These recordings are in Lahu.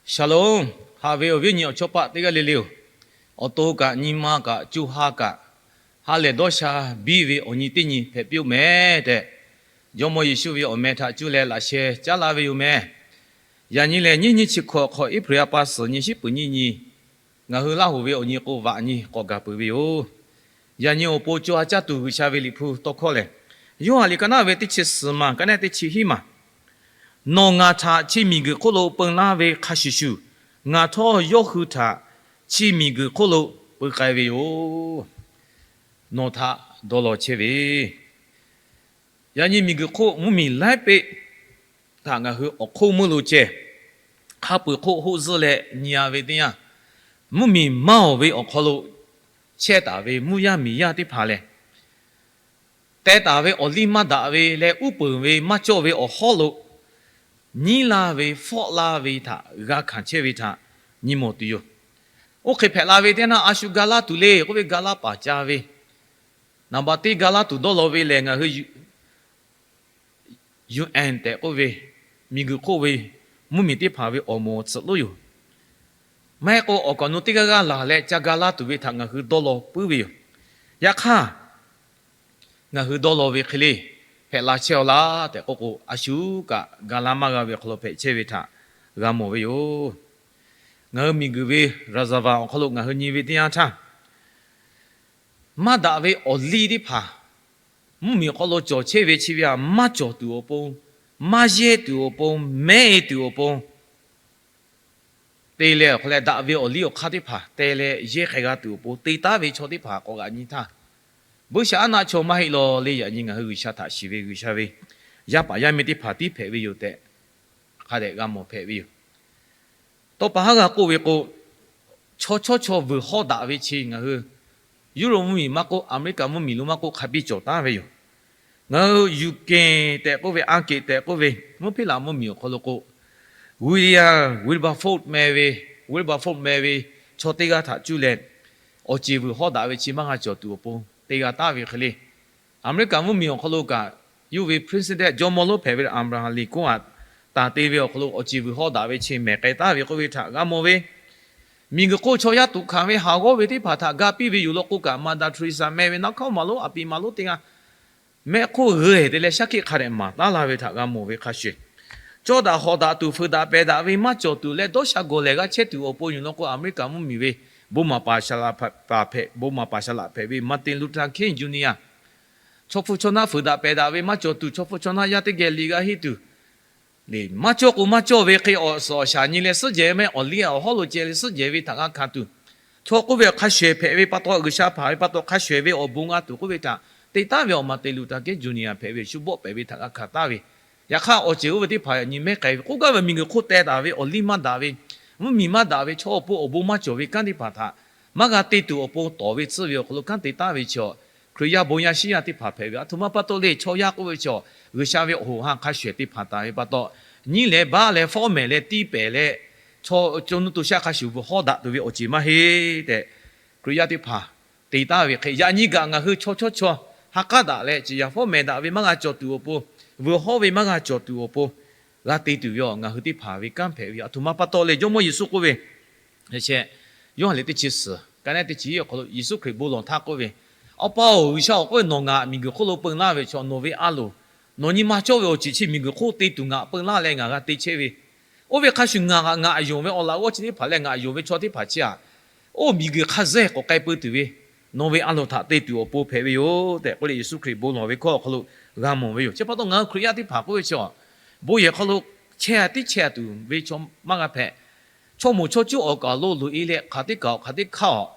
Shalom. Haꞈ ve awˬ viˉ awˬ nyi awˬ chawˇ paˆ teˇ g'aˇ le le-oˬ, awˬ to kaꞈ nyi ma kaꞈ co ha kaꞈ ha lehˬ dawˇ sha biˇ ve awˬ nyi teˇ nyi hpehꞈ piˇ-oˆ meh tehꞈ, Jawˇmawˇ Yeˍsuˆ ve awˬ meh htaꞈ cuˇ leh laꞈ sheh caˉ laˇ ve yoˬ meh. Yaꞈ nyi lehˬ, nyiˇ nyiˇ chi hkawꞈ hk'awꞈ April ha pa suhˍ nyi shiˉ peuˍ nyiˇ nyi, ngaˬ hui Laˇ hoꞈ ve awˬ nyi k'o vaꞈ nyi k'awꞈ gaˬ peuˬ ve yoˬ. Yaꞈ nyi awˬ pon co ha caˇ tuˬ G'uiˬsha ve Liꞈ hpu tawˇ hkawˇ lehˬ, Yoˇhanˬ liꞈ ka naˉ ve teˇ chi suhˍ maˬ, ka naˉ teˇ chi hiˉ maˬ, Nawˬ ngaˬ htaꞈ chi miˬguiˬ hk'oˆ lo peu laˇ ve hk'a shuˍ shuˍ, ngaˬ htawˇ yawˇ hui htaꞈ chi miˬguiˬ hk'oˆ lo peu k'ai ve yoˬ. Nawˬ htaꞈ dawˇ law chehˇ ve, yaꞈ nyi miˬguiˬ hk'oˆ mvuhˇmiˬ laiˉ peˆ htaꞈ ngaˬ hui awˬ hk'oˆ meuˇ lo ceh, hk'a peu-eˬ hk'oˆ hoˆ zuhˇ leh nyi-a ve teˇ yanˇ, mvuhˇmiˬ maˇ-oˬ ve awˬ hk'aw lo chehˇ taˍ ve mvuhˇ yaˇ miˬ yaˇ teˇ hpaˍ lehˬ, teh taˍ ve awˬ liˇ maˇ daꞈ ve leh uˉ peunˍ ve maˇ cawˇ ve awˬ hawˉ lo nyiˉ laˇ ve, fawˆ laˇ ve htaꞈ g'a hkanˍ chehˇ ve htaꞈ nyi mawˬ tuˬ yoˬ. Oˇ hk'e hpehꞈ la ve teˇ yanˇ, a shu ga laˇ tuˬ le k'oˆ ve ga laˇ paˍ ca ve, naˍ baˬ teˇ ga laˇ tuˬ dawˇ law ve lehˬ, ngaˬ hui UN tehꞈ k'oˆ ve miˬguiˬ hk'oˆ ve mvuhˇmiˬ teˇ hpaˍ ve awˬ moˍ awˬ tsuhꞈ lonˉ yoˬ. Maˇ heˆ k'o, awˬ kaˍ awˬ nu teˇ g'aˇ g'aˇ laˬ leh ca ga laˇ tuˬ ve htaꞈ ngaˬ hui dawˇ law puiˉ ve yoˬ. Yaꞈ hk'aˇ, ngaˬ hui dawˇ law ve hk'e le hpehꞈ la chehˇ-aw laˇ tehꞈ k'oˆ k'o, a shu kaꞈ ga laˇ maˇ g'a ve awˬ hk'aw lo hpehꞈ chehˇ ve htaꞈ g'a mawˬ ve yoˬ. Ngaˬ hui miˬguiˬ ve raˍzaˍvaˍ awˬ hk'aw lo ngaˬ hui nyi ve teˇ yanˇ htaˇ, maˇ daꞈ ve awˬ liˇ teˇ hpaˍ mvuhˇmiˬ awˬ hk'aw lo cawˬ chehˇ ve chi ve aꞈ, maˇ cawˬ tuˬ awˬ pon, maˇ yehˇ tuˬ awˬ pon, mehˉ-e tuˬ awˬ pon te leh, awˬ hk'aw leh daꞈ ve awˬ liˇ awˬ hk'aˇ teˇ hpaˍ te leh yehˇ hk'e g'a tuˬ awˬ pon te taˉ ve chaw teˇ hpaˍ k'awꞈ g'aꞈ nyi htaˇ, Buiˇshaˆaˉnaˆ chaw maˇ heˆ law le. Yaꞈ nyi ngaˬ hui G'uiˬsha htaꞈ shiˍ ve G'uiˬsha ve yaˇ paˍ yaˇ miˇ teˇ hpaˍ tiˉ hpehꞈ ve yoˬ tehꞈ hk'a dehꞈ g'a mawˬ hpehꞈ ve yoˬ. Tawˇ pa haˉ g'a k'oˆ ve k'o, chaw chawˇ chaw vuiˬ hawˉ daꞈ ve chi ngaˬ hui Europe mvuhˇmiˬ maˇ k'oˆ, America mvuhˇmiˬ lo maˇ k'oˆ, hk'a biˇ cawˬ taˉ ve yoˬ. Ngaˬ hui Ukraine tehꞈ k'oˆ ve, Aˉ kiꞈ tehꞈ k'oˆ ve, mvuhˇ hpeˇ laꞈ mvuhˇmiˬ awˬ hk'aw lo k'o, William Wilberforce meh ve, Wilberforce meh ve chaw teˇ g'aˇ htaꞈ cuˇ leh awˬ ceˬ vuiˬ hawˉ daꞈ ve chi maˇ g'a cawˬ tuˬ awˬ pon te g'a taˉ ve hk'e le. Aˍmeˍriˆkaˍ mvuhˇmiˬ awˬ hk'aw lo kaꞈ, yawˇ ve president jawˇmawˇ lonˉ hpehꞈ ve Abraham Lincoln aꞈ taˍ te ve awˬ hk'aw lo awˬ ceˬ vuiˬ hawˉ daꞈ ve chi mehˬ k'ai taˉ ve k'oˆ ve htaꞈ g'a mawˬ ve. Miˬguiˬ hk'oˆ chaw yaˇ tuꞈ hkanˍ ve haˍ g'awˇ ve teˇ hpaˍ htaꞈ ga piˇ ve yoˬ law k'o kaꞈ, Mother Teresa meh ve naˆ hkawˇ maˍ lonˉ, aˬ piˍ maˍ lonˉ teˇ g'aˇ mehˆ hk'oˆ g'uiˬ te leh shaˉ hkiˆ hk'a dehꞈ maˍ taˉ la ve htaꞈ g'a mawˬ ve hk'a shuˍ, cawˇ daꞈ hawꞈ daꞈ tuˬ, fuiˍ daꞈ pehˬ daꞈ ve maˇ cawˬ tuˬ leh dawˇ sha gawˬ lehˬ g'a chehˇ tuˬ awˬ pon yoˬ law k'o, Aˍmeˍriˆkaˍ mvuhˇmiˬ ve bon maˍ paˍ shaˍ laꞈ paˍ hpehꞈ, bon maˍ paˍ shaˍ laꞈ hpehꞈ ve Martin Luther King Junior chaw hpu chaw naˆ fuiˍ daꞈ pehˬ daꞈ ve maˇ cawˬ tuˬ, chaw hpu chaw naˆ yaˇ teˇ geh liꞈ g'a henˇ tuˬ, maˇ cawˇ k'o maˇ cawˇ ve hk'e awˬ suhˍ awˬ shaˍ nyi leh suhˉ jehˬ meh, awˬ liˇ awˬ hawˉ lo ceh leh suhˉ jehˬ ve htaꞈ g'a hkanˍ tuˬ, chaw k'oˆ ve awˬ hk'a shuˍ hpehꞈ ve pa taw, G'uiˬsha hpaˍ ve pa taw hk'a shuˍ ve awˬ bon g'a tuˬ k'oˆ ve htaꞈ te taˉ ve awˬ Martin Luther King Junior hpehꞈ ve shu bawˆ pehˍ ve htaꞈ g'a hkanˍ taˉ ve. Yaꞈ hk'aˇ, awˬ ceuˬ oˇ ve teˇ hpaˍ yaꞈ nyi mehˉ k'ai ve k'oˆ gaˇ ve, miˬguiˬ hk'oˆ teh taˍ ve awˬ liˇ maˇ daꞈ ve, mvuhˇmiˬ maˇ daꞈ ve, chaw awˬ pon awˬ bon maˇ cawˬ ve kanˉ teˇ hpaˍ htaꞈ maˇ g'a te tuˬ awˬ pon tawˍ ve tcuhˇ ve awˬ hk'aw lo kanˉ te taˉ ve chaw, Hkriꞈ yaˇ bon yaˇ shiˉ yaˇ teˇ hpaˍ hpehꞈ ve. Aˬ htoꞈ ma pa taw le, chaw yaˇ k'oˆ ve chaw, G'uiˬsha ve awˬ hoꞈ ha hk'a shuˍ teˇ hpaˍ taˍ ve pa taw, nyi leh baˆ leh fawˉ mehˍ leh tiˇ pehˍ leh, chaw co nu to shaˆ hk'a shuˍ vuiˬ hawˉ daꞈ tuˬ ve awˬ ceˬ maˇ heˆ tehꞈ, Hkriꞈ yaˇ teˇ hpaˍ te taˉ ve hk'e, yaꞈ nyi kaꞈ ngaˬ hui chaw chawˇ chaw ha k'aˉ daꞈ leh ciˍ yanˍ fawˉ mehˍ daꞈ ve maˇ g'a cawˬ tuˬ awˬ pon, vuiˬ hawˉ ve maˇ g'a cawˬ tuˬ awˬ pon g'a te tuˬ ve awˬ ngaˬ hui teˇ hpaˍ ve kanˉ hpehꞈ ve. Aˬ htoꞈ ma pa taw le, Jawˇmawˇ Yeˍsuˆ k'oˆ ve, Yoˇhanˬ liꞈ teˇ chi suhˍ, ka naˉ teˇ chi hiˉ awˬ hk'aw lo Yeˍsuˆ Hkriꞈ bon lawˬ htaˇ k'oˆ ve, Awˬ pa-oˬ, G'uiˬsha-oˬ, k'oˆ ve, nawˬ ngaˬ miˬguiˬ hk'oˆ lo peu laˇ ve chaw, nawˬ ve a loˍ, nawˬ nyi ma cawˇ ve awˬ ceˬ chi miˬguiˬ hk'oˆ te tuˬ ngaˬ peu laˇ leh ngaˬ g'a te chehˇ ve, oˇ ve hk'a shuˍ ngaˬ ngaˬ yonˍ ve awˬ laꞈ g'awˇ chi teˇ hpaˍ leh ngaˬ yonˍ ve chaw teˇ hpaˍ chi aꞈ, oˇ miˬguiˬ hk'a zuhˆ k'awꞈ k'ai peu tuˬ ve, nawˬ ve a loˍ htaꞈ te tuˬ awˬ pon hpehꞈ ve yoˬ tehꞈ k'oˆ leh, Yeˍsuˆ Hkriꞈ bon lawˬ ve hkawˇ awˬ hk'aw lo g'a mawˬ ve yoˬ. Chi pa taw ngaˬ hui Hkriꞈ yaˇ teˇ hpaˍ k'oˆ ve chaw, bon yehˬ hk'aw lo chehˇ tiˉ chehˇ tuˬ ve chaw maˇ g'a hpehꞈ. Chaw moˍ chaw cuˉ awˬ kaˍ lo loꞈ e leh hk'aˬ teˇ kaˬ awˬ hk'aˬ teˇ hkaˇ awˬ,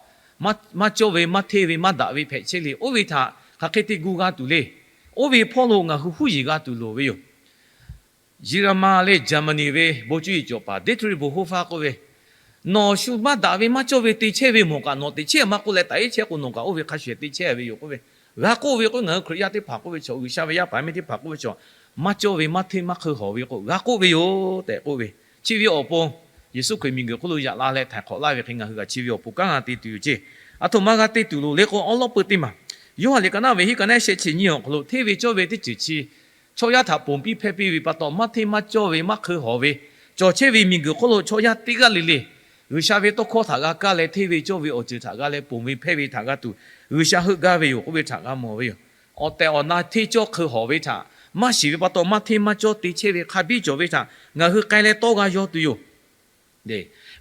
maˇ cawˇ ve maˇ hteˇ ve maˇ daꞈ ve hpehꞈ chehˇ le. Oˇ ve htaꞈ hk'aˬ hk'e te gu g'a tuˬ le. Oˇ ve hpawˇ lo ngaˬ hui huˉ yeˬ g'a tuˬ loˍ ve yoˬ. Yeˍraˍmaˍ leh Jaˍmaˍniˆ ve bon cuˇ yiˍ cawˬ paˍ Dietrich Bonhoeffer k'oˆ ve, Nawˬ shu maˇ daꞈ ve maˇ cawˇ ve te chehˇ ve mawˬ kaꞈ nawˬ teꞈ chehˇ maˇ k'oˆ leh, taꞈ iˉ chehˇ k'o nawˬ kaꞈ oˇ ve hk'a shuˍ te chehˇ ve yoˬ k'oˆ ve. G'a k'oˆ ve k'o, ngaˬ hui Hkriꞈ yaˇ teˇ hpaˍ k'oˆ ve chaw, G'uiˬsha ve yaˇ paˍ yaˇ miˇ teˇ hpaˍ k'oˆ ve chaw, maˇ cawˇ ve maˇ hteˇ maˇ hk'eun hawˬ ve k'o g'a k'oˆ ve yoˬ tehꞈ k'oˆ ve. Chi ve awˬ pon Yeˍsuˆ Hkriꞈ miˬguiˬ hk'oˆ lo yaꞈ la leh htaiˍ hk'awꞈ laˇ ve hk'e ngaˬ hui kaꞈ chi ve awˬ pon kanˉ g'a te tuˬ yoˬ ceˇ. Aˬ htoꞈ ma g'a te tuˬ loˍ le k'o, awˉ lawˉ peu teˇ maˬ, Yoˇhanˬ liꞈ ka naˉ ve hiˉ ka naˉ shehˆ chi nyiˇ awˬ hk'aw lo hteˇ ve cawˇ ve teˇ ceuˬ chi chaw yaˇ htaꞈ ponˬ piˇ hpehˇ piˇ ve pa taw, maˇ hteˇ maˇ cawˇ ve maˇ hk'eun hawˬ ve, Cawˬ chehˇ ve miˬguiˬ hk'oˆ lo chaw yaˇ teˇ g'aˇ le le G'uiˬsha ve tawˇ hkawˇ htaꞈ g'a kaˇ leh, hteˇ ve cawˇ ve awˬ ceuˬ htaꞈ g'a leh, ponˬ ve hpehˇ ve htaꞈ g'a tuˬ, G'uiˬsha heuˆ gaˇ ve yoˬ k'oˆ ve htaꞈ g'a mawˬ ve yoˬ. Awˬ tehˬ awˬ na hteˇ cawˇ hk'eun hawˍ ve htaꞈ maˇ shiˍ ve pa taw, maˇ hteˇ maˇ cawˇ te chehˇ ve hk'a biˇ cawˬ ve htaꞈ ngaˬ hui k'ai leh tawˇ g'a yaw tuˬ yoˬ.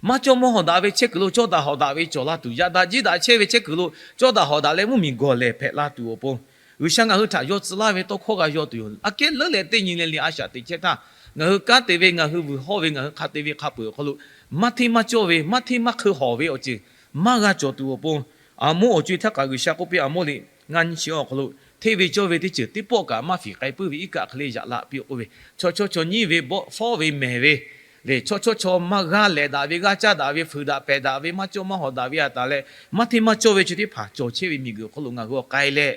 Maˇ cawˇ maˇ hawˍ daꞈ ve chehˇ kuiˬ lo cawˇ daꞈ hawˍ daꞈ ve cawˬ la tuˬ, yaꞈ daꞈ jiˇ daꞈ chehˇ ve chehˇ kuiˬ lo cawˇ daꞈ hawˍ daꞈ leh mvuhˇmiˬ gawˬ lehˬ hpehꞈ la tuˬ awˬ pon, G'uiˬsha ngaˬ hui htaꞈ yaw tcuh laˇ ve tawˇ hkawˇ g'a yaw tuˬ yoˬ. Aꞈ kehˉ leuˉ leh teˇ nyi leh liꞈ a shaꞈ teꞈ chehˇ htaˇ, ngaˬ hui kanˉ te ve, ngaˬ hui vuiˬ hawˇ ve, ngaˬ hui hk'a te ve hk'a peu-eˬ awˬ hk'aw lo maˇ hteˇ maˇ cawˇ ve, maˇ hteˇ maˇ hk'eun hawˍ ve awˬ ceuˬ maˇ g'a cawˬ tuˬ awˬ pon, Aˍmoˆ awˬ co-e htaˇ kaꞈ G'uiˬsha k'oˆ piˇ, Aˍmoˆ liꞈ ngaˇ nyiˇ chi awˬ hk'aw lo, hteˇ ve cawˇ ve teˇ ceuˬ teˇ pawˆ kaꞈ maˇ fiˍ k'ai puiˉ ve iˉ kaˆ hk'e le yaꞈ la piˇ k'oˆ ve, chaw chawˇ chaw nyiˇ ve bawˆ fawˉ ve mehˍ ve le, chaw chawˇ chaw maˇ g'aˇ lehꞈ daꞈ ve, g'aˇ caˇ daꞈ ve, fuiˍ daꞈ pehˬ daꞈ ve, maˇ cawˇ maˇ hawˍ daꞈ ve a taˍ leh, maˇ hteˇ maˇ cawˇ ve chi teˇ hpaˍ cawˬ chehˇ ve miˬguiˬ hk'oˆ lo ngaˬ hui awˬ k'ai leh,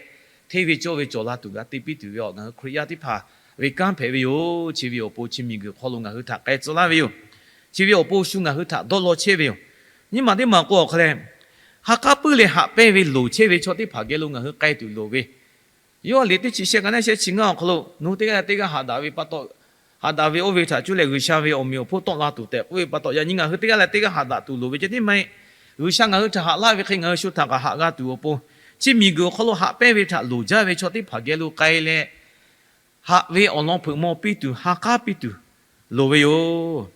hteˇ ve cawˇ ve cawˬ la tuˬ g'a te piˇ tuˬ ve awˬ, ngaˬ hui Hkriꞈ yaˇ teˇ hpaˍ ve kanˉ hpehꞈ ve yoˬ. Chi ve awˬ pon chi miˬguiˬ hk'aw lo ngaˬ hui htaꞈ k'ai tcuh laˇ ve yoˬ. Chi ve awˬ pon shu ngaˬ hui htaꞈ dawˇ law chehˇ ve yoˬ. Nyiˇ maˬ teˇ maˬ k'o awˬ hk'a leh, ha k'aˉ puiˉ leh haꞈ pehnˇ ve loˍ chehˇ ve chaw teˇ hpaˍ geh lo ngaˬ hui k'ai tuˬ loˍ ve, Yoˇhanˬ liꞈ teˇ chi shehˆ ka naˉ shehˆ chi ngaˇ awˬ hk'aw lo, nawˬ hui teˇ g'aˇ leh teˇ g'aˇ haꞈ daꞈ ve pa taw, haꞈ daꞈ ve oˇ ve htaꞈ cuˇ leh G'uiˬsha ve awˬ meꞈ awˬ hponˇ tawˆ la tuˬ tehꞈ k'oˆ ve pa taw, yaꞈ nyi ngaˬ hui teˇ g'aˇ leh teˇ g'aˇ haꞈ daꞈ tuˬ loˍ ve ceh tiˉ maˇ heˆ. G'uiˬsha ngaˬ hui htaꞈ haꞈ laˇ ve hk'e ngaˬ hui shu htaꞈ kaꞈ haꞈ g'a tuˬ awˬ pon, chi miˬguiˬ awˬ hk'aw lo haꞈ pehnˇ ve htaꞈ loˍ jaˇ ve chaw teˇ hpaˍ geh lo k'ai leh, haꞈ ve awˬ lawn hpeuꞈ maw piˇ tuˬ, ha k'aˉ piˇ tuˬ loˍ ve yoˬ.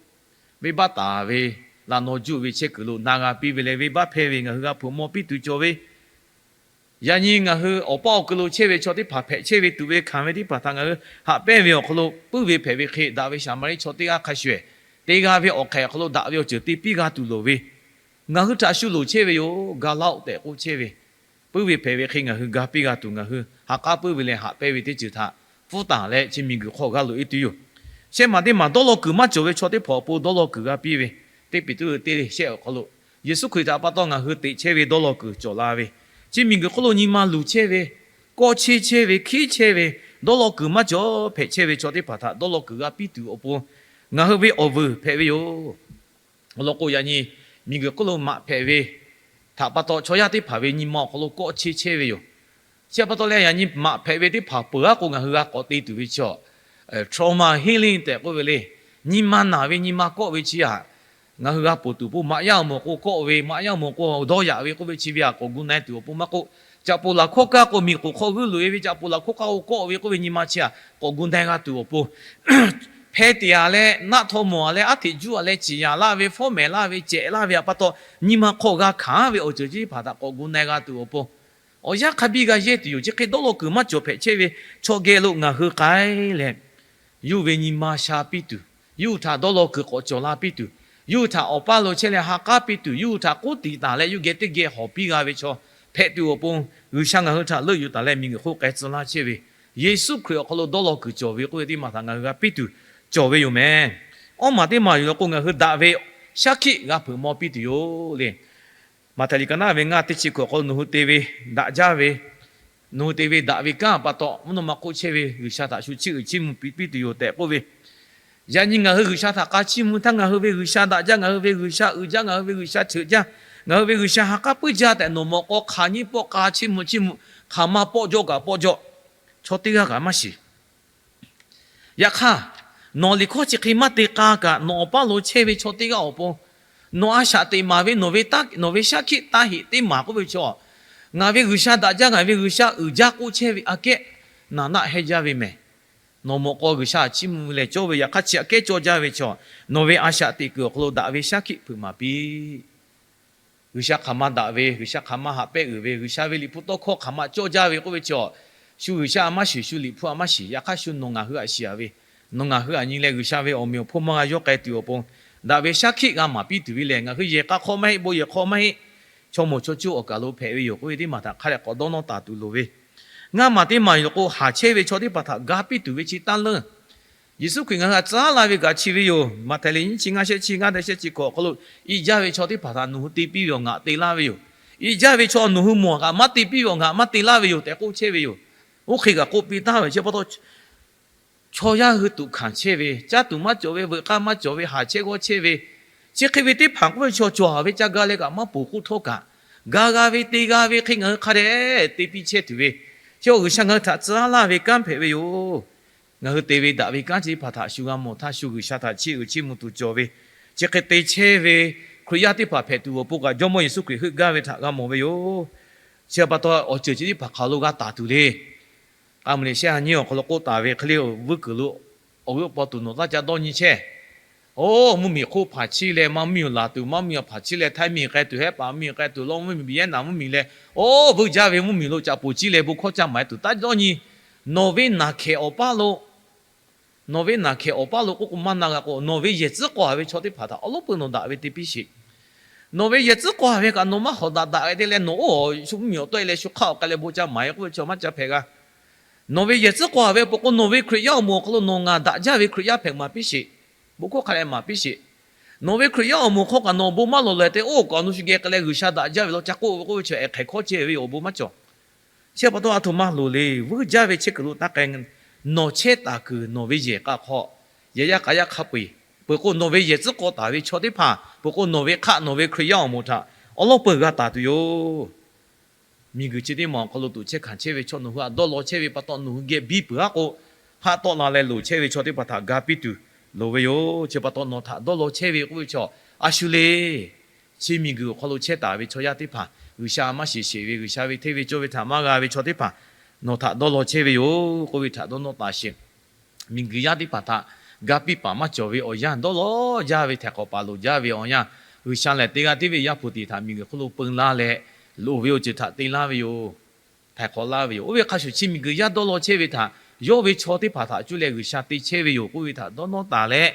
Venˇbaˆ taˍ ve, laꞈ naw juˆ ve chehˇ kuiˬ lo na g'a piˇ ve leh, venˇbaˆ hpehˇ ve ngaˬ hui g'a hpeuꞈ maw piˇ tuˬ cawˬ ve, yaꞈ nyi ngaˬ hui awˬ paˇ awˬ kui lo chehˇ ve chaw teˇ hpaˍ hpehꞈ chehˇ ve tuꞈ ve hkanˍ ve teˇ hpaˍ htaꞈ ngaˬ hui haꞈ pehnˇ ve awˬ hk'aw lo, puiˉ ve hpehꞈ ve hk'e daꞈ ve Saˍmaˍriˆ chaw teˇ g'aˇ hk'a shuˍ ehˍ te g'a ve awˬ hk'ehꞈ awˬ hk'aw lo daꞈ ve awˬ ceuˬ te piˇ g'a tuˬ loˍ ve, ngaˬ hui htaꞈ shu loˍ chehˇ ve yoˬ. Ga laˇ-oˆ tehꞈ k'oˆ chehˇ ve, puiˉ ve hpehꞈ ve hk'e ngaˬ hui ga piˇ g'a tuˬ, ngaˬ hui ha k'aˉ puiˉ ve leh haꞈ pehnˇ ve teˇ ceuˬ htaꞈ pfuhˇ taˍ leh chi miˬguiˬ hk'aw g'a loꞈ-e tuˬ yoˬ. Shehˆ maˬ teˇ maˬ dawˇ law kuiˬ maˇ cawˬ ve chaw teˇ hpaˍ awˬ pon dawˇ law kuiˬ g'a piˇ ve, teˇ Peˍtruˆ teˇ shehˆ awˬ hk'aw lo, Yeˍsuˆ Hkriꞈ htaꞈ pa taw ngaˬ hui teꞈ chehˇ ve dawˇ law kuiˬ cawˬ la ve, chi miˬguiˬ hk'oˆ lo nyi ma luˬ chehˇ ve, kawˆ cheˇ chehˇ ve, hkiˉ chehˇ ve, dawˇ law kuiˬ maˇ cawˬ hpehꞈ chehˇ ve chaw teˇ hpaˍ htaꞈ dawˇ law kuiˬ g'a piˇ tuˬ awˬ pon, ngaˬ hui ve awˬ vuiˬ hpehꞈ ve yoˬ. Awˬ lawn k'o, yaꞈ nyi miˬguiˬ hk'oˆ lo maꞈ hpehꞈ ve htaꞈ pa taw, chaw yaˇ teˇ hpaˍ ve nyi ma awˬ hk'aw lo kawˆ cheˇ chehˇ ve yoˬ. Chi pa taw leh, yaꞈ nyi maꞈ hpehꞈ ve teˇ hpaˍ peuˬ aˉ k'o ngaˬ hui g'a k'awꞈ te tuˬ ve chaw, trauma healing tehꞈ k'oˆ ve le. Nyi ma naˬ ve nyi ma kawˆ ve chi htaꞈ ngaˬ hui g'a ponˬ tuˬ awˬ pon, maꞈ yaˇ awˬ moˍ k'o kawˆ ve, maꞈ yaˇ awˬ moˍ k'o dawˇ yaꞈ ve k'oˆ ve chi ve htaꞈ k'awꞈ gu na-e tuˬ awˬ pon maˇ k'oˆ, caꞈ poˍ laˬ hkawˇ kaˇ k'o miˬ k'oˍ hk'aw g'uiˇ loꞈ-e ve caꞈ poˍ laˬ hkawˇ kaˇ k'o kawˆ ve k'oˆ ve nyi ma chi htaꞈ k'awꞈ gu na-e g'a tuˬ awˬ pon, hpeh teꞈ-a leh, naˆ htaw mawˬ-a leh, aˉ hteꞈ juˇ-a leh, ciˍ yanˍ laˇ ve, fawˉ mehˍ laˇ ve, cehꞈ laˇ ve htaꞈ pa taw, nyi ma hk'aw g'a hkanˍ ve awˬ ceuˬ chi teˇ hpaˍ htaꞈ k'awꞈ gu na-e g'a tuˬ awˬ pon, awˬ yanˇ hk'a biˇ g'a yehˇ tuˬ yoˬ. Chi hk'e dawˇ law kuiˬ maˇ cawˬ hpehꞈ chehˇ ve chaw geh lo ngaˬ hui k'ai leh, yawˇ ve nyi ma sha piˇ tuˬ, yawˇ hui htaꞈ dawˇ law kuiˬ k'awꞈ cawˬ la piˇ tuˬ, yawˇ hui htaꞈ awˬ paˇ lo chehˇ leh ha k'aˉ piˇ tuˬ, yawˇ hui htaꞈ k'oˆ tiꞈ taˍ leh yawˇ geh teˇ geh hawˍ piˇ g'a ve chaw hpehꞈ tuˬ awˬ pon, G'uiˬsha ngaˬ hui htaꞈ leuˆ yuˬ taˍ leh miˬguiˬ hk'oˆ k'ai tcuh laˇ chehˇ ve, Yeˍsuˆ Hkriꞈ awˬ hk'aw lo dawˇ law kuiˬ cawˬ ve k'oˆ ve teˇ maˬ htaꞈ ngaˬ hui g'a piˇ tuˬ cawˬ ve yoˬ meh. Awˇ maˬ teˇ maˬ yoˬ law k'o, ngaˬ hui daꞈ ve shaˉ hkiˆ g'a hpeuꞈ maw piˇ tuˬ yoˬ le. Maꞈhtehˍ liꞈ ka naˉ ve ngaˇ teˇ chi kuiˬ awˬ hk'aw lo nawˬ hui te ve daꞈ jaˇ ve, nawˬ hui te ve daꞈ ve kanˉ pa taw, mvuhˇ naw ma hk'oˆ chehˇ ve G'uiˬsha htaꞈ shu chiˇ uiˍ chiˇ mvuh piˇ tuˬ yoˬ tehꞈ k'oˆ ve, yaꞈ nyi ngaˬ hui G'uiˬsha htaꞈ k'a chiˇ mvuh htaˇ, ngaˬ hui ve G'uiˬsha daꞈ jaˇ, ngaˬ hui ve G'uiˬsha uiˍ jaˇ, ngaˬ hui ve G'uiˬsha ceuꞈ jaˇ, ngaˬ hui ve G'uiˬsha ha k'aˉ puiˉ jaˇ tehꞈ nawˬ mawꞈ k'aw hk'aˬ nyiˇ pawˆ k'a chiˇ mvuh chiˇ mvuh, hk'aˬ ma pawˆ jawˇ kaꞈ pawˆ jawˇ, chaw teˇ g'aˇ kaꞈ maˇ shiˍ. Yaꞈ hk'aˇ, nawˬ liꞈ hkawˇ chi hk'e maˇ te k'a kaꞈ, nawˬ awˬ paˇ lo chehˇ ve chaw teˇ g'aˇ awˬ pon, nawˬ a shaꞈ teꞈ maˍ ve nawˬ ve shaˉ hkiˆ taˇ heꞈ teˇ maˬ k'oˆ ve chaw, ngaˬ ve G'uiˬsha daꞈ jaˇ, ngaˬ ve G'uiˬsha uiˍ jaˇ k'oˆ chehˇ ve aꞈ kehˉ naˍ naˆ hehˇ jaˇ ve mehˬ. Nawˬ mawꞈ k'aw G'uiˬsha chiˇ mvuh leh cawˇ ve yaꞈ hk'aˇ, chi aꞈ kehˉ cawˇ jaˇ ve chaw, nawˬ ve a shaꞈ teꞈ kuiˬ awˬ hk'aw lo daꞈ ve shaˉ hkiˆ hpeuꞈ maˍ piˇ. G'uiˬsha hk'aˬ ma daꞈ ve, G'uiˬsha hk'aˬ ma haꞈ pehnˇ uiˍ ve, G'uiˬsha ve liꞈ hpu tawˇ hkawˇ hk'aˬ ma cawˇ jaˇ ve k'oˆ ve chaw, shu G'uiˬsha a maˇ shiˍ, shu liꞈ hpu a maˇ shiˍ, yaꞈ hk'aˇ shu nawˬ ngaˬ hui aꞈ shiˍ-a ve, nawˬ ngaˬ hui aꞈ nyi leh G'uiˬsha ve awˬ meꞈ awˬ hponˇ maˇ g'a yawˇ k'ai tuˬ awˬ pon, daꞈ ve shaˉ hkiˆ g'a maˍ piˇ tuˬ ve lehˬ, ngaˬ hui yehˬ k'a hk'aw maˇ heˆ, bon yehˬ hk'aw maˇ heˆ, chaw mawˬ chaw coˇ awˬ kaˬ lo hpehꞈ ve yoˬ k'oˆ ve teˇ maˬ htaꞈ hk'a dehꞈ k'awꞈ dawˇ nawˇ taˍ tuˬ loˍ ve, ngaˇ maˬ teˇ maˬ yoˬ law k'o, haˍ chehˇ ve chaw teˇ hpaˍ htaꞈ ga piˇ tuˬ ve chi taˇ leuˇ. Yeˍsuˆ Hkriꞈ ngaˬ hui htaꞈ tcuh laˇ ve kaꞈ chi ve yoˬ. Maꞈhtehˍ liꞈ nyiˇ chi ngaˇ shehˆ chi ngaˇ tehꞈ shehˆ chi hkawꞈ awˬ hk'aw lo, iˉ jaˇ ve chaw teˇ hpaˍ htaꞈ nawˬ hui te piˇ ve awˬ ngaˬ te laˇ ve yoˬ. Iˉ jaˇ ve chaw nawˬ hui mawˬ kaꞈ maˇ te piˇ ve awˬ ngaˬ maˇ te laˇ ve yoˬ tehꞈ k'oˆ chehˇ ve yoˬ. Oˇ hk'e kaꞈ k'oˆ piˇ taˍ ve chi pa taw, chaw yaˇ hui tuꞈ hkanˍ chehˇ ve, caˇ tuˬ maˇ cawˬ ve, veuꞈ k'aˇ maˇ cawˬ ve, haˍ chehˇ g'awˇ chehˇ ve, chi hk'e ve teˇ hpaˍ k'oˆ ve chaw cawˬ ve ca ga leh kaꞈ maˇ ponˬ k'oˆ htawˇ kaꞈ, ga g'a ve te g'a ve hk'e ngaˬ hui hk'a dehꞈ te piˇ chehˇ tuˬ ve, chi G'uiˬsha ngaˬ hui htaꞈ tcuh laˇ ve kanˉ hpehꞈ ve yoˬ. Ngaˬ hui te ve daꞈ ve kanˉ chi teˇ hpaˍ htaꞈ shu g'a mawˬ htaˇ, shu G'uiˬsha htaꞈ chiˇ uiˍ chiˇ mvuh tuˬ cawˬ ve, chi hk'e te chehˇ ve Hkriꞈ yaˇ teˇ hpaˍ hpehꞈ tuˬ awˬ pon kaꞈ Jawˇmawˇ Yeˍsuˆ Hkriꞈ heuˆ gaˇ ve htaꞈ g'a mawˬ ve yoˬ. Chi pa taw awˬ ceuˬ chi teˇ hpaˍ hk'aˬ lo g'a taˍ tuˬ le. K'a meuˬ leh shehˆ ha nyiˇ awˬ hk'aw lo k'oˆ taˍ ve hk'e le, vuiˇ kuiˬ lo awˬ g'euˆ paw tuˬ nawˬ taˇ ca dawˇ nyi chehˇ. Oˇ, mvuhˇmiˬ hk'oˆ hpaˍ chiˇ leh maˇ mvuhˇmiˬ laˬ tuˬ, maˇ mvuhˇmiˬ hpaˍ chiˇ leh htaiˇ miˬ k'ai tuˬ, hehˉ paˍ mvuhˇmiˬ k'ai tuˬ, lawˇ mvuhˇmiˬ biˬ yehˉ naˍ mvuhˇmiˬ leh, oˇ, vuiˇ jaˇ ve mvuhˇmiˬ lo ca poˬ ciˇ leh bon hkawˇ ca maˍ tuˬ taˇ dawˇ nyi. Nawˬ ve naˬ hkehˍ awˬ paˇ lo, nawˬ ve naˬ hkehˍ awˬ paˇ lo k'oˆ k'o maˇ na g'a k'o, nawˬ ve yehˬ tcuhˉ k'aw haˍ ve chaw teˇ hpaˍ htaꞈ awˬ lawˉ peuˬ nawˬ daꞈ ve te piˇ sheˍ. Nawˬ ve yehˬ tcuhˉ k'aw haˍ ve kaꞈ nawˬ maˇ hawˍ daꞈ daꞈ ve te leh nawˬ oˇ awˬ shu mvuhˇmiˬ awˬ tawˆ e leh shu hk'aˆ awˬ k'ai leh bon ca maˍ e k'oˆ ve chaw maˇ ca hpehꞈ g'a. Nawˬ ve yehˬ tcuhˉ k'aw haˍ ve awˬ pon k'o, nawˬ ve Hkriꞈ yaˇ awˬ moˍ awˬ hk'aw lo nawˬ ngaˬ daꞈ jaˇ ve Hkriꞈ yaˇ hpehꞈ maˍ piˇ sheˍ. Bon hkawˇ hk'a leh maˍ piˇ sheˍ. Nawˬ ve Hkriꞈ yaˇ awˬ moˍ hk'aw kaꞈ nawˬ awˬ bon maˇ loˍ leh te, oˇ kaꞈ awˬ nu shu geh k'ai leh G'uiˬsha daꞈ jaˇ ve law ca k'oˆ ve k'oˆ ve chaw ehˍ hk'ehˍ hkawˇ chehˇ ve yoˬ, awˬ bon maˇ cawˬ. Chi pa taw a htoꞈ ma loˍ le, vuiˇ jaˇ ve chehˇ kuiˬ lo taˇ k'ai, nawˬ chehˇ taˍ kuiˬ nawˬ ve yehˬ k'a hk'aw, yehˬ yaˇ k'a yaˇ hk'a peu eˬ, peuˬ k'o nawˬ ve yehˬ tcuhˉ k'aw taˍ ve chaw teˇ hpaˍ, peuˬ k'o nawˬ ve hk'aˆ nawˬ ve Hkriꞈ yaˇ awˬ moˍ htaꞈ awˬ lawˉ peuˬ g'a taˍ tuˬ yoˬ. Miˬguiˬ chi teˇ maˬ awˬ hk'aw lo tuꞈ chehˇ hkanˍ chehˇ ve chaw nawˬ hui htaꞈ dawˇ law chehˇ ve pa taw, nawˬ hui geh biˇ peuˬ aˉ k'o, haˆ tawˆ la leh loˍ chehˇ ve chaw teˇ hpaˍ htaꞈ ga piˇ tuˬ loˍ ve yoˬ. Chi pa taw nawˬ htaꞈ dawˇ law chehˇ ve k'oˆ ve chaw, a shu le. Chi miˬguiˬ awˬ hk'aw lo chehˇ taˍ ve chaw yaˇ teˇ hpaˍ, G'uiˬsha maˇ shiˍ sheˍ ve, G'uiˬsha ve hteˇ ve cawˇ ve htaꞈ maˇ g'a ve chaw teˇ hpaˍ, nawˬ htaꞈ dawˇ law chehˇ ve yoˬ k'oˆ ve htaꞈ dawˇ nawˇ taˍ sheˍ. Miˬguiˬ yaˇ teˇ hpaˍ htaꞈ ga piˇ paˍ maˇ cawˬ ve awˬ yanˇ, dawˇ law jaˇ ve htaiˍ hk'awꞈ paˍ loˍ jaˇ ve awˬ yanˇ, G'uiˬsha lehˬ teˇ g'aˇ tiˉ ve Yaˇ hpu tiꞈ htaꞈ miˬguiˬ hk'oˆ lo peu laˇ leh, loˍ ve awˬ ceuˬ htaꞈ te laˇ ve yoˬ. Htaiˍ hk'awꞈ laˇ ve yoˬ. Oˇ ve hk'a shuˍ chi miˬguiˬ yaˇ dawˇ law chehˇ ve htaꞈ yawˇ ve chaw teˇ hpaˍ htaꞈ cuˇ leh G'uiˬsha te chehˇ ve yoˬ k'oˆ ve htaꞈ dawˇ nawˇ taˍ leh,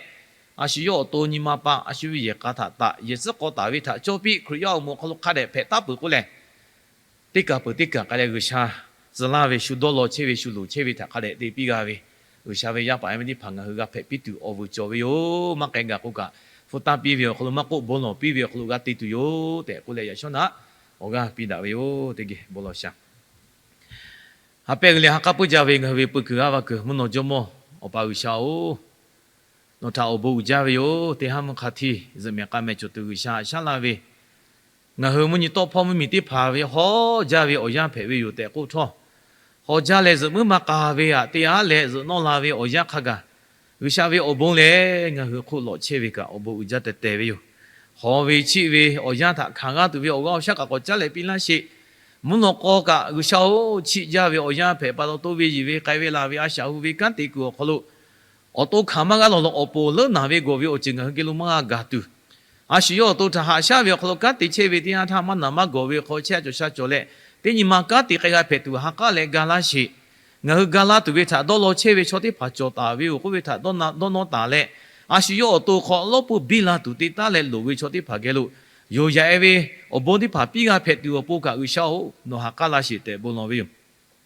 a shu yawˇ awˬ to nyi ma pa, a shu ve yehˬ k'a htaꞈ taꞈ yehˬ tcuhˉ k'aw taˍ ve htaꞈ cawˇ piˇ, Hkriꞈ yaˇ awˬ moˍ awˬ hk'aw lo hk'a dehꞈ hpehꞈ taˉ peuˬ k'oˆ leh, teˇ kaˬ peuˬ teˇ kaˬ k'ai leh G'uiˬsha tcuh laˇ ve, shu dawˇ law chehˇ ve, shu loˍ chehˇ ve htaꞈ hk'a dehꞈ te piˇ g'a ve, G'uiˬsha ve yaˇ paˍ yaˇ miˇ teˇ hpaˍ ngaˬ hui g'a hpehꞈ piˇ tuˬ awˬ vuiˬ cawˬ ve yoˬ. Maˇ k'ai gaˬ k'o kaꞈ, hpu tanˇ piˇ ve awˬ hk'aw lo, maˇ k'oˆ bon lawˬ piˇ ve awˬ hk'aw lo g'a te tuˬ yoˬ tehꞈ k'oˆ leh, yaꞈ shawˉ naꞈ awˬ g'aˇ piˇ daꞈ ve yoˬ. Teˇ geh bon lawˬ shaˍ. Ha pehˇ g'uiˬ leh ha k'aˉ puiˉ jaˇ ve ngaˬ hui ve peu kuiˬ g'aˇ va kuiˬ mvuhˇ naw Jawˇmawˇ Awˬ pa G'uiˬsha-oˬ, nawˬ htaꞈ awˬ bon uiˍ jaˇ ve yoˬ. Teˇ haˉ mvuhˇ hk'a htiˇ zuhꞈ mehˍ k'a mehˍ cawˬ tuˬ G'uiˬsha haꞈ shaˉ laˇ ve, ngaˬ hui mvuhˇ nyi tawˆ hpawˇ mvuhˇmiˬ teˇ hpaˍ ve hawˉ jaˇ ve awˬ yanˇ hpehꞈ ve yoˬ tehꞈ k'oˆ htawˇ, hawˉ jaˇ leh zuhꞈ muiˉ ma k'a ve htaꞈ te aˉ leh zuhꞈ nawˇ la ve awˬ yanˇ hk'a gaˬ, G'uiˬsha ve awˬ bon lehˬ ngaˬ hui hk'oˆ lawꞈ chehˇ ve kaꞈ awˬ bon uiˍ jaˇ teh teh ve yoˬ. Hawˬ ve chiˆ ve awˬ yanˇ htaꞈ hkanˍ g'aˇ tuˬ ve awˬ g'aˇ awˬ shaˉ kaꞈ k'awꞈ caˉ leh piˇ laˇ sheˍ. Mvuhˇ naw k'aw kaꞈ G'uiˬsha-oˬ, chiˆ jaˇ ve awˬ yanˇ hpehꞈ pa taw, toˇ ve yiˬ ve k'ai ve laˬ ve a shaꞈ hu ve kanˉ te kuiˬ awˬ hk'aw lo awˬ to hkanˍ maˇ g'aˇ lawˬ lawˬ, awˬ poˍ leuˉ naˬ ve gawˬ ve awˬ ceuˬ ngaˬ hui geh lo maˇ g'a gaˬ tuˬ, a shu yawˇ awˬ to htaꞈ haꞈ shaˉ ve awˬ hk'aw lo kanˉ te chehˇ ve teˇ yanˇ htaˇ maˇ naˬ maˇ gawˬ ve hk'aw chehˇ a cawˬ sha cawˬ leh, teˇ nyi ma kanˉ te k'ai g'a hpehꞈ tuˬ ha k'aˉ leh ga laˇ sheˍ. Ngaˬ hui ga laˇ tuˬ ve htaꞈ dawˇ law chehˇ ve chaw teˇ hpaˍ cawˬ taˍ ve yoˬ k'oˆ ve htaꞈ dawˇ nawˇ taˍ leh, a shu yawˇ awˬ to hk'aw lawˉ pui biˇ la tuˬ te taˉ leh loˍ ve chaw teˇ hpaˍ geh lo yoˬ yaꞈ e ve awˬ bon teˇ hpaˍ piˇ g'a hpehꞈ tuˬ awˬ pon kaꞈ G'uiˬsha-oˬ, nawˬ ha k'aˉ laˇ sheˍ tehꞈ bon lawˬ ve yoˬ.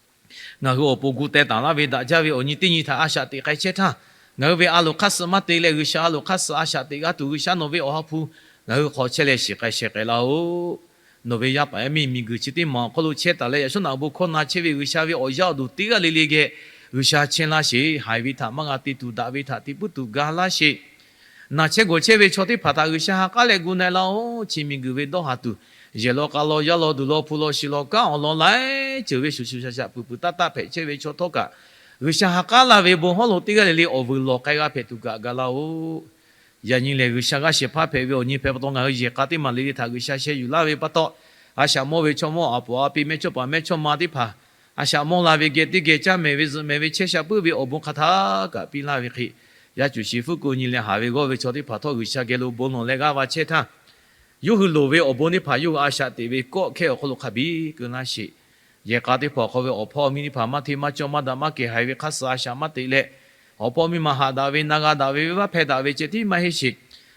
Ngaˬ hui awˬ pon gu teh taˍ laˇ ve daꞈ jaˇ ve awˬ nyi teˇ nyi htaꞈ a shaꞈ teꞈ k'ai chehˇ htaˇ, ngaˬ hui ve a loˍ hk'aˇ suh maˇ te leh G'uiˬsha a loˍ hk'aˇ suh a shaꞈ teꞈ g'a tuˬ, G'uiˬsha nawˬ ve awˬ ha hpu ngaˬ hui hk'aw chehˇ leh shiˍ k'ai sheh k'ai laˇ-oˆ. Nawˬ ve yaˇ paˍ yaˇ miˇ miˬguiˬ chi teˇ maˬ awˬ hk'aw lo chehˇ taˍ leh yaꞈ shawˉ naꞈ awˬ bon hkawˇ na chehˇ ve G'uiˬsha ve awˬ yaˇ awˬ duˬ teˇ g'aˇ le le geh G'uiˬsha chehˇ laˇ sheˍ. Haiˬ ve htaꞈ maˇ g'a te tuˬ, daꞈ ve htaꞈ te puiˉ tuˬ ga laˇ sheˍ. Naˬ chehˇ gawˬ chehˇ ve chaw teˇ hpaˍ htaꞈ G'uiˬsha ha k'aˉ leh gu na-e laˇ-oˆ. Chi miˬguiˬ ve dawˇ haˍ tuˬ, yehˬ law k'a law, yaˇ law duˬ law, hpu law shi law, kanˉ awˬ lawn laiˉ ceuˬ ve shuˍ shuˍ shaꞈ shaꞈ puiˍ puiˍ taˇ taˇ hpehꞈ chehˇ ve chaw htawˇ kaꞈ, G'uiˬsha ha k'aˉ laˇ ve bon hawˉ lo teˇ g'aˇ le le awˬ vuiˬ lawˬ k'ai g'a hpehꞈ tuˬ kaꞈ ga laˇ-oˆ. Yaꞈ nyi lehˬ, G'uiˬsha g'aˇ shehˍ hpaˇ hpehꞈ ve awˬ nyi hpehꞈ pa taw, ngaˬ hui yehˬ k'a teˇ maˬ le le htaꞈ G'uiˬsha sheh yuˬ laˇ ve pa taw, a shaꞈ mawˇ ve chaw mawˇ, a poˍ a pi mehˇchawˇ paˍ mehˇchawˇma teˇ hpaˍ a shaꞈ mawˇ la ve geh teˇ geh caˇ mehˍ ve zuhꞈ mehˍ ve chehˇ sha puiˉ ve awˬ bon hk'a htaˇ kaꞈ piˇ laˇ ve hk'e, yaˇ cuˬ shi fuˉ ko nyi leh haˍ ve g'awˇ ve chaw teˇ hpaˍ htawˇ G'uiˬsha geh lo bon lawˬ leh g'aˇ va chehˇ htaˇ, yawˇ hui loˍ ve awˬ bon teˇ hpaˍ yawˇ hui a shaꞈ teꞈ ve kawˆ hkehˇ awˬ hk'aw lo hk'a biˇ keu laˇ sheˍ. Yehˬ k'a teˇ hpaˍ awˬ hk'aw ve awˬ hpawˇ miˇ teˇ hpaˍ maˇ hteˇ maˇ cawˇ maˇ daꞈ maˇ kehˬ, haiˬ ve hk'aˇ suh a shaꞈ maˇ teꞈ leh, awˬ hpawˇ miˇ ma haꞈ daꞈ ve, na g'a daꞈ ve, venˇbaˆ hpehˇ daꞈ ve ceh tiˉ maˇ heˆ sheˍ.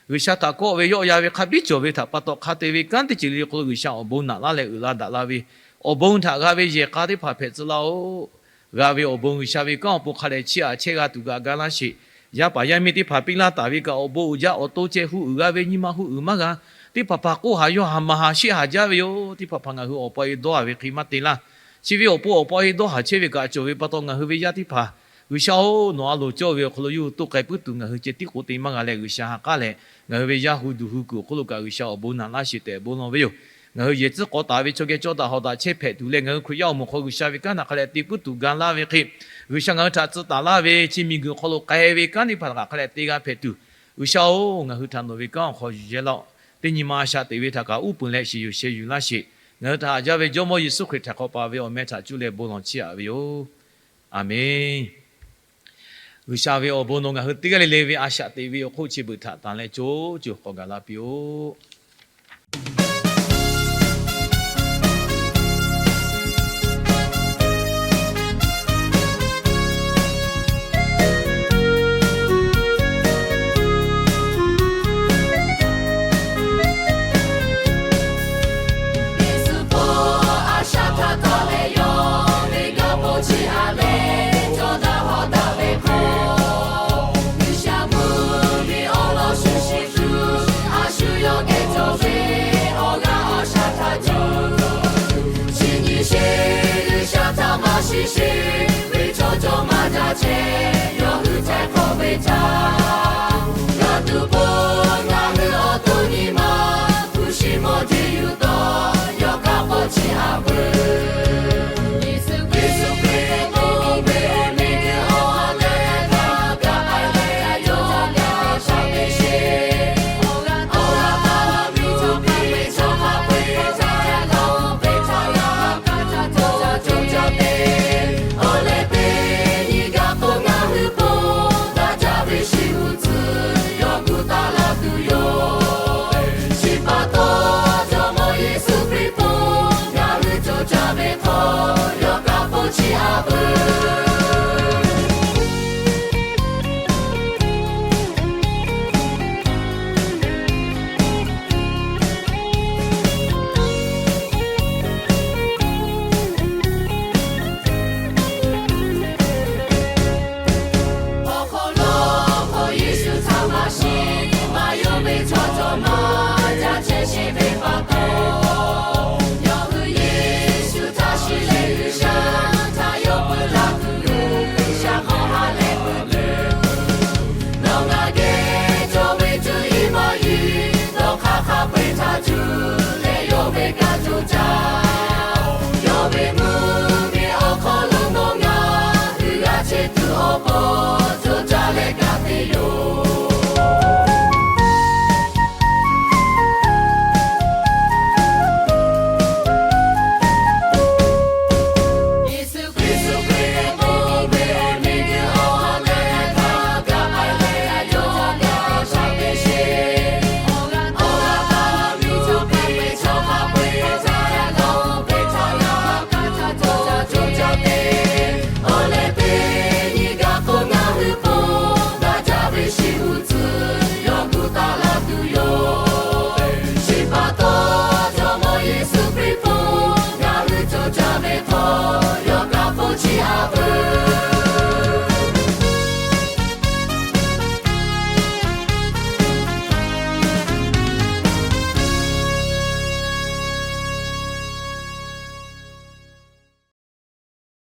G'uiˬsha htaꞈ kawˆ ve yawˆ yan ve hk'a biˇ cawˬ ve htaꞈ pa taw, hk'a te ve kanˉ teˇ ceuˬ le le hk'aw lo G'uiˬsha awˬ bon naꞈ laˇ leh uiˍ la daꞈ la ve awˬ bon htaꞈ g'a ve yehˬ k'a teˇ hpaˍ hpehꞈ tcuh laˇ-oˆ. G'a ve awˬ bon G'uiˬsha ve kanˉ awˬ pon hk'a dehꞈ chiˇ aꞈ chehˇ g'a tuˬ kaꞈ ga laˇ sheˍ. Yaˇ paˍ yaˇ miˇ teˇ hpaˍ piˇ laˇ taˍ ve kaꞈ awˬ bon uiˍ jaˇ, awˬ to ceh hu uiˍ g'a ve, nyi ma hu uiˍ maˇ g'a. Teˇ hpaˍ hpaˍ k'oˆ haˍ yawˇ haˍ maˍ haˍ sheˆ haˍ jaˇ ve yoˬ. Teˇ hpaˍ hpaˍ ngaˬ hui awˬ pa e dawˇ haˍ ve hk'e maˇ te laˇ. Chi ve awˬ pon awˬ pa e dawˇ haˍ chehˇ ve kaꞈ cawˬ ve pa taw, ngaˬ hui ve yaˇ teˇ hpaˍ G'uiˬsha-oˬ, nawˬ a loˍ cawˇ ve awˬ hk'aw lo yawˇ hui toˇ k'ai puiˉ tuˬ ngaˬ hui ceh tiˉ k'oˆ te maˇ g'a leh, G'uiˬsha ha k'aˉ leh ngaˬ hui ve yaˇ hu duˬ hu kuiˬ awˬ hk'oˆ lo kaꞈ G'uiˬsha awˬ bon naꞈ laˇ sheˍ tehꞈ bon lawˬ ve yoˬ. ngaˬ hui yehˬ tcuhˉ k'awꞈ taˍ ve chaw geh cawˇ daꞈ hawˍ daꞈ chehˇ hpehꞈ tuˬ leh, ngaˬ hui Hkriꞈ yaˇ awˬ moˍ hk'aw G'uiˬsha ve kanˉ htaꞈ hk'a leh te puiˉ tuˬ ga laˇ ve hk'e, G'uiˬsha ngaˬ hui htaꞈ tcuh taˍ laˇ ve chi miˬguiˬ awˬ hk'aw lo k'ai ve kanˉ teˇ hpaˍ htaꞈ hk'a leh te g'a hpehꞈ tuˬ, G'uiˬsha-oˬ, ngaˬ hui htaꞈ nawˬ ve kanˉ awˬ hk'aw yuˬ yehˇ laˇ-oˆ. Teˇ nyi ma a shaꞈ teꞈ ve htaꞈ kaꞈ uˉ peunˍ leh shiˍ yuˬ sheh yuˬ laˇ sheˍ. Ngaˬ hui htaꞈ haꞈ jaˇ ve Jawˇmawˇ Yeˍsuˆ Hkriꞈ htaꞈ hk'awꞈ paˍ ve awˬ meh htaꞈ cuˇ leh bon lawˬ chiˇ aꞈ ve yoˬ. Aˬmenˍ. G'uiˬsha ve awˬ bon nawˬ ngaˬ hui teˇ g'aˇ le le ve a shaꞈ teꞈ ve awˬ hk'oˆ chi beuꞈ htaꞈ tanˬ leh co co k'awꞈ gaˬ la piˇ-oˆ. Yeˍsuˆ hpawˇ a shaꞈ htaꞈ tanˬ leh yawˇ ve gaˇ hpawˇ chi aꞈ leh cawˇ daꞈ hawˍ daꞈ ve hk'oˆ, G'uiˬsha mvuhˇmiˬ awˬ lawn shuˍ shiˍ tuˬ a shu yawˇ geh cawˬ ve awˬ g'aˇ a shaꞈ htaꞈ cawˬ. Chi nyi sheˍ G'uiˬsha htaꞈ maˇ shiˍ sheˍ ve chaw cawˬ maˇ jaˇ chehˇ, yawˇ hui htaiˍ hk'awꞈ ve htaꞈ g'a tuˬ po ngaˬ hui awˬ to nyi ma hpu shi mawˇ jeˬ yuˬ tawˇ yawˇ kaꞈ k'awꞈ chiˇ aꞈ peuˬ. Yeˍsuˆ Hkriꞈ k'oˆ ve, Miˬguiˬ hk'aw leh htaˇ kaꞈ k'ai leh yawˇ g'a shaꞈ teꞈ sheˍ. Awˬ g'aˇ taˇ miˬ chaw hk'a peu-eˬ chaw hk'a peu-eˬ ca lawˬ ve chaw yaˇ kaꞈ ca cawˬ ca cawˬ ca te. Awˬ leh teˇ nyi gaˇ k'o ngaˬ hui po daꞈ jaˇ ve shiˍ uiˍ tcuhˉ yawˇ gu taˍ la tuˬ yoˬ. Chi pa taw, Jawˇmawˇ Yeˍsuˆ Hkriꞈ po ngaˬ hui cawˬ caˇ ve hk'aw yawˇ kaꞈ k'awꞈ chiˇ aꞈ peuˬ.